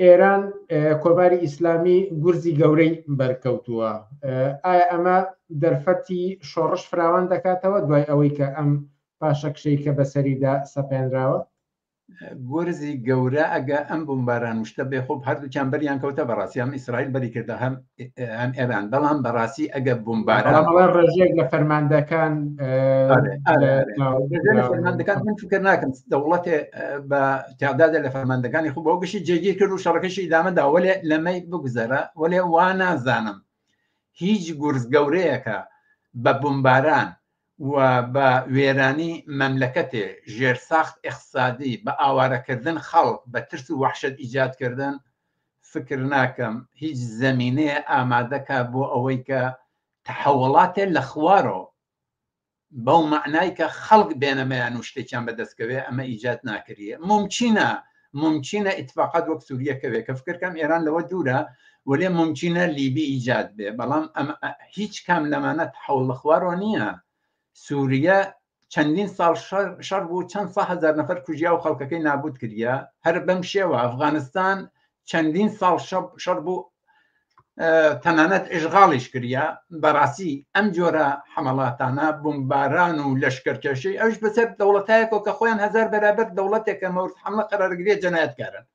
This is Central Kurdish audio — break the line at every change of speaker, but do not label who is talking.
ئێران کۆماری ئیسلامی گورزی گەورەی بەرکەوتووە. ئایا ئەمە دەرفەتی شۆڕش فراوان دەکاتەوە دوای ئەوەی کە ئەم پاشەکشەی کە بەسەریدا سەپێنراوە؟
گورزی گەورە ئەگە ئەم بمباران و شتە بێ خۆب هەردووکیان بەریان کەوتە بەڕاستی هەم ئیسرائیل بەری کردە هەم هەم ئێران بەڵام بەڕاستی ئەگە بمباران
بەڵام ڕێژەیەک لە فەرماندەکان
لە فەرماندەکان من فکر ناکەم دەوڵەتێ بە تعدادە لە فەرماندەکانی خۆ بۆ گشتی جێگیر کرد و شەڕەکەشی ئیدامەدا وەلێ لەمەی بگوزەرە وەلێ وا نازانم هیچ گورز گەورەیەکە بە بمباران و بە وێرانی مەملەکەتێ، ژێرساخت ئیقتسادی، بە ئاوارەکردن خەڵک، بە ترس و وەحشەت ئیجاد کردن، فکر ناکەم هیچ زەمینەیە ئامادە کا بۆ ئەوەی کە تەحەوەڵاتێ لە خوارۆ بەو مەعنای کە خەڵک بێنە مەیان و شتێکیان بەدەست کەوێ ئەمە ئیجاد ناکریێ. مومکینە مومکینە ئیتفاقات وەک سوریە کەوێ کە فکر کەم ئێران لەوە دوورە وەلێ مومکینە لیبی ئیجاد بێ بەڵام ئەم هیچ کام لەمانە تحول لە خوارەوە نییە. سوریە چەندین ساڵ شەڕ بوو چەند سا هەزار نەفەر کوژیا و خەڵکەکەی نابود کریا هەر بەم شێوە ئەفغانستان چەندین ساڵ شەڕ بوو تەنانەت ئشغاڵیش کریا بەڕاستی ئەم جۆرە حەمەڵاتانە بمباران و لەشکرکێشی ئەوش بەسەر دەوڵەتایەکەوە کە خۆیان هەزار بەرابەر دەوڵەتێکە مەورد حملە قەرارگرێ جەنایەتکارن.